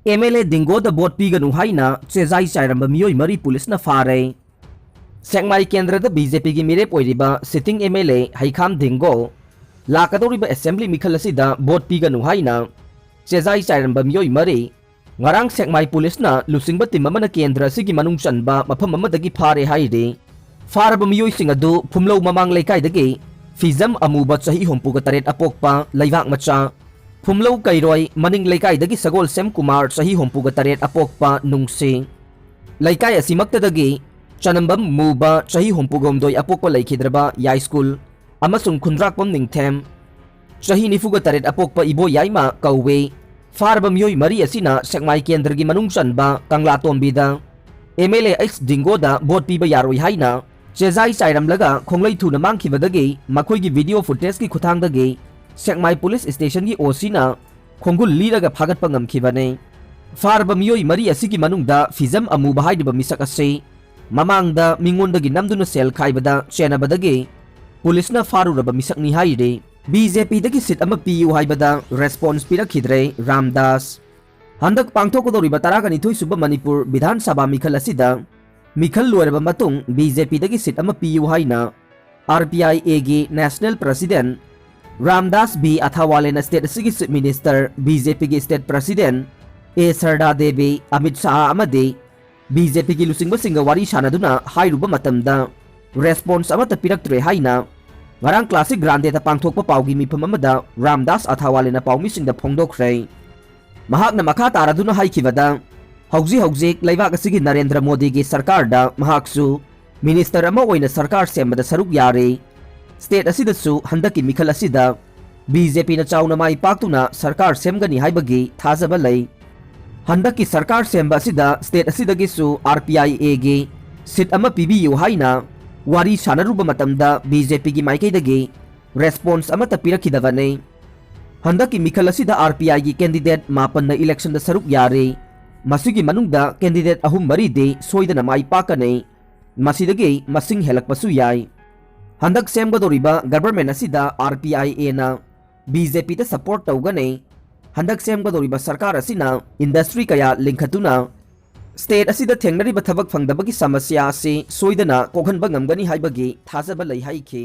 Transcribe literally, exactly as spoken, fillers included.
M L ꯑꯦ ꯗꯤꯡꯒꯣꯗ vote ꯄꯤꯒꯅꯨ ꯍꯥꯏꯅ ꯆꯦꯖꯥꯏ ꯆꯥꯏꯔꯝꯕ ꯃꯤꯑꯣꯏ ꯃꯔꯤ ꯄꯨꯂꯤꯁꯅ ꯐꯥꯔꯦ꯫ ꯁꯦꯛꯃꯥꯏ ꯀꯦꯟꯗ꯭ꯔꯗ ꯕꯤ ꯖꯦ ꯄꯤꯒꯤ ꯃꯤꯔꯦꯞ ꯑꯣꯏꯔꯤꯕ sitting M L A ꯍꯩꯈꯥꯝ ꯗꯤꯡꯒꯣ ꯂꯥꯛꯀꯗꯧꯔꯤꯕ assembly ꯃꯤꯈꯜ ꯑꯁꯤꯗ ꯚꯣꯠ ꯄꯤꯒꯅꯨ ꯍꯥꯏꯅ ꯆꯦꯖꯥꯏ ꯆꯥꯏꯔꯝꯕ ꯃꯤꯑꯣꯏ ꯃꯔꯤ ꯉꯔꯥꯡ ꯁꯦꯛꯃꯥꯏ ꯄꯨꯂꯤꯁꯅ ꯂꯨꯆꯤꯡꯕ team ꯑꯃꯅ ꯀꯦꯟꯗ꯭ꯔ ꯑꯁꯤꯒꯤ ꯃꯅꯨꯡ ꯆꯟꯕ ꯃꯐꯝ ꯑꯃꯗꯒꯤ ꯐꯥꯔꯦ ꯍꯥꯏꯔꯤ꯫ ꯐꯥꯔꯕ ꯃꯤꯑꯣꯏꯁꯤꯡ ꯑꯗꯨ ꯐꯨꯝꯂꯧ ꯃꯃꯥꯡ ꯂꯩꯀꯥꯏꯗꯒꯤ ꯐꯤꯖꯝ ꯑꯃꯨꯕ ꯆꯍꯤ ꯍꯨꯝꯐꯨꯒ ꯇꯔꯦꯠ ꯑꯄꯣꯛꯄ ꯂꯩꯕꯥꯛ ꯃꯆꯥ, ꯐꯨꯝꯂꯧ ꯀꯩꯔꯣꯏ ꯃꯅꯤꯡ ꯂꯩꯀꯥꯏꯗꯒꯤ ꯁꯒꯣꯜꯁꯦꯝ ꯀꯨꯃꯥꯔ ꯆꯍꯤ ꯍꯨꯝꯐꯨꯒ ꯇꯔꯦꯠ ꯑꯄꯣꯛꯄ ꯅꯨꯡꯁꯤ, ꯂꯩꯀꯥꯏ ꯑꯁꯤꯃꯛꯇꯗꯒꯤ ꯆꯅꯝꯕꯝ ꯃꯨꯕ ꯆꯍꯤ ꯍꯨꯝꯐꯨꯒ ꯍꯨꯝꯗꯣꯏ ꯑꯄꯣꯛꯄ ꯂꯩꯈꯤꯗ꯭ꯔꯕ ꯌꯥꯏꯁ꯭ꯀꯨꯜ ꯑꯃꯁꯨꯡ ꯈꯨꯟꯗ꯭ꯔꯥꯛꯄꯝ ꯅꯤꯡꯊꯦꯝ ꯆꯍꯤ ꯅꯤꯐꯨꯒ ꯇꯔꯦꯠ ꯑꯄꯣꯛꯄ ꯏꯕꯣ ꯌꯥꯏꯃ ꯀꯧꯏ꯫ ꯐꯥꯔꯕ ꯃꯤꯑꯣꯏ ꯃꯔꯤ ꯑꯁꯤꯅ ꯁꯦꯛꯃꯥꯏ ꯀꯦꯟꯗ꯭ꯔꯒꯤ ꯃꯅꯨꯡ ꯆꯟꯕ ꯀꯪꯂꯥꯇꯣꯝꯕꯤꯗ ꯑꯦꯝ ꯑꯦꯜ ꯑꯦ ꯑꯩꯆ ꯗꯤꯡꯒꯣꯗ ꯚꯣꯠ ꯄꯤꯕ ꯌꯥꯔꯣꯏ ꯍꯥꯏꯅ ꯆꯦꯖꯥꯏ ꯆꯥꯏꯔꯝꯂꯒ ꯈꯣꯡꯂꯩ ꯊꯨꯅ ꯃꯥꯡꯈꯤꯕꯗꯒꯤ ꯃꯈꯣꯏꯒꯤ video footageꯀꯤ ꯈꯨꯠꯊꯥꯡꯗꯒꯤ ꯁꯦꯛꯃꯥꯏ ꯄꯨꯂꯤꯁ ꯁ꯭ꯇꯦꯁꯟꯒꯤ ꯑꯣ ꯁꯤꯅ ꯈꯣꯡꯒꯨꯜ ꯂꯤꯔꯒ ꯐꯥꯒꯠꯄ ꯉꯝꯈꯤꯕꯅꯤ꯫ ꯐꯥꯔꯕ ꯃꯤꯑꯣꯏ ꯃꯔꯤ ꯑꯁꯤꯒꯤ ꯃꯅꯨꯡꯗ ꯐꯤꯖꯝ ꯑꯃꯨꯕ ꯍꯥꯏꯔꯤꯕ ꯃꯤꯁꯛ ꯑꯁꯤ ꯃꯃꯥꯡꯗ ꯃꯤꯉꯣꯟꯗꯒꯤ ꯅꯝꯗꯨꯅ ꯁꯦꯜ ꯈꯥꯏꯕꯗ ꯆꯦꯟꯅꯕꯗꯒꯤ ꯄꯨꯂꯤꯁꯅ ꯐꯥꯔꯨꯔꯕ ꯃꯤꯁꯛꯅꯤ ꯍꯥꯏꯔꯤ꯫ ꯕꯤ ꯖꯦ ꯄꯤꯗꯒꯤ seat ꯑꯃ ꯄꯤꯌꯨ ꯍꯥꯏꯕꯗ response ꯄꯤꯔꯛꯈꯤꯗ꯭ꯔꯦ ꯔꯥꯝꯗꯥꯁ꯫ ꯍꯟꯗꯛ ꯄꯥꯡꯊꯣꯛꯀꯗꯧꯔꯤꯕ ꯇꯔꯥꯒ ꯅꯤꯊꯣꯏ ꯁꯨꯕ ꯃꯅꯤꯄꯨꯔ ꯕꯤꯙꯥꯟ ꯁꯚꯥ ꯃꯤꯈꯜ ꯑꯁꯤꯗ ꯃꯤꯈꯜ ꯂꯣꯏꯔꯕ ꯃꯇꯨꯡ ꯕꯤ ꯖꯦ ꯄꯤꯗꯒꯤ seat ꯑꯃ ꯄꯤꯌꯨ ꯍꯥꯏꯅ ꯑꯥꯔ ꯄꯤ ꯑꯥꯏ ꯑꯦꯒꯤ national president Ramdas V ꯑꯊꯥꯋꯥꯂꯦꯅ state ꯑꯁꯤꯒꯤ chief minister, ꯕꯤ ꯖꯦ ꯄꯤꯒꯤ state president ꯑꯦ ꯁꯔꯗꯥ ꯗꯦꯕꯤ, ꯑꯃꯤꯠ ꯁꯥꯍ ꯑꯃꯗꯤ ꯕꯤ ꯖꯦ ꯄꯤꯒꯤ ꯂꯨꯆꯤꯡꯕꯁꯤꯡꯒ ꯋꯥꯔꯤ ꯁꯥꯅꯗꯨꯅ ꯍꯥꯏꯔꯨꯕ ꯃꯇꯝꯗ response ꯑꯃꯠꯇ ꯄꯤꯔꯛꯇ꯭ꯔꯦ ꯍꯥꯏꯅ ꯉꯔꯥꯡ ꯀ꯭ꯂꯥꯁꯤꯛ ꯒ꯭ꯔꯥꯟꯗꯦꯗ ꯄꯥꯡꯊꯣꯛꯄ ꯄꯥꯎꯒꯤ ꯃꯤꯐꯝ ꯑꯃꯗ ꯔꯥꯝꯗꯥꯁ ꯑꯊꯥꯋꯥꯂꯦꯅ ꯄꯥꯎꯃꯤꯁꯤꯡꯗ ꯐꯣꯡꯗꯣꯛꯈ꯭ꯔꯦ꯫ ꯃꯍꯥꯛꯅ ꯃꯈꯥ ꯇꯥꯔꯗꯨꯅ ꯍꯥꯏꯈꯤꯕꯗ, ꯍꯧꯖꯤꯛ ꯍꯧꯖꯤꯛ ꯂꯩꯕꯥꯛ ꯑꯁꯤꯒꯤ ꯅꯔꯦꯟꯗ꯭ꯔ ꯃꯣꯗꯤꯒꯤ ꯁꯔꯀꯥꯔꯗ ꯃꯍꯥꯛꯁꯨ minister ꯑꯃ ꯑꯣꯏꯅ ꯁꯔꯀꯥꯔ ꯁꯦꯝꯕꯗ ꯁꯔꯨꯛ ꯌꯥꯔꯤ꯫ State ꯑꯁꯤꯗꯁꯨ ꯍꯟꯗꯛꯀꯤ ꯃꯤꯈꯜ ꯑꯁꯤꯗ ꯕꯤ ꯖꯦ ꯄꯤꯅ ꯆꯥꯎꯅ ꯃꯥꯏ ꯄꯥꯛꯇꯨꯅ ꯁꯔꯀꯥꯔ ꯁꯦꯝꯒꯅꯤ ꯍꯥꯏꯕꯒꯤ ꯊꯥꯖꯕ ꯂꯩ꯫ ꯍꯟꯗꯛꯀꯤ ꯁꯔꯀꯥꯔ ꯁꯦꯝꯕ ꯑꯁꯤꯗ state ꯑꯁꯤꯗꯒꯤꯁꯨ ꯑꯥꯔ ꯄꯤ ꯑꯥꯏ ꯑꯦꯒꯤ seat ꯑꯃ ꯄꯤꯕꯤꯌꯨ ꯍꯥꯏꯅ ꯋꯥꯔꯤ ꯁꯥꯅꯔꯨꯕ ꯃꯇꯝꯗ ꯕꯤ ꯖꯦ ꯄꯤꯒꯤ ꯃꯥꯏꯀꯩꯗꯒꯤ response ꯑꯃꯠꯇ ꯄꯤꯔꯛꯈꯤꯗꯕꯅꯤ꯫ ꯍꯟꯗꯛꯀꯤ ꯃꯤꯈꯜ ꯑꯁꯤꯗ ꯑꯥꯔ ꯄꯤ ꯑꯥꯏꯒꯤ candidate ꯃꯥꯄꯟꯅ electionꯗ ꯁꯔꯨꯛ ꯌꯥꯔꯤ꯫ ꯃꯁꯤꯒꯤ ꯃꯅꯨꯡꯗ candidate ꯑꯍꯨꯝ ꯃꯔꯤꯗꯤ ꯁꯣꯏꯗꯅ ꯃꯥꯏ ꯄꯥꯛꯀꯅꯤ꯫ ꯃꯁꯤꯗꯒꯤ ꯃꯁꯤꯡ ꯍꯦꯜꯂꯛꯄꯁꯨ ꯌꯥꯏ꯫ ꯍꯟꯗꯛ ꯁꯦꯝꯒꯗꯧꯔꯤꯕ government ꯑꯁꯤꯗ ꯑꯥꯔ ꯄꯤ ꯑꯥꯏ ꯑꯦꯅ ꯕꯤ ꯖꯦ ꯄꯤꯗ support ꯇꯧꯒꯅꯤ꯫ ꯍꯟꯗꯛ ꯁꯦꯝꯒꯗꯧꯔꯤꯕ ꯁꯔꯀꯥꯔ ꯑꯁꯤꯅ ꯏꯟꯗꯁꯇ꯭ꯔꯤ ꯀꯌꯥ ꯂꯤꯡꯈꯠꯇꯨꯅ ꯁ꯭ꯇꯦꯠ ꯑꯁꯤꯗ ꯊꯦꯡꯅꯔꯤꯕ ꯊꯕꯛ ꯐꯪꯗꯕꯒꯤ ꯁꯃꯁ꯭ꯌꯥ ꯑꯁꯤ ꯁꯣꯏꯗꯅ ꯀꯣꯛꯍꯟꯕ ꯉꯝꯒꯅꯤ ꯍꯥꯏꯕꯒꯤ ꯊꯥꯖꯕ ꯂꯩ ꯍꯥꯏꯈꯤ꯫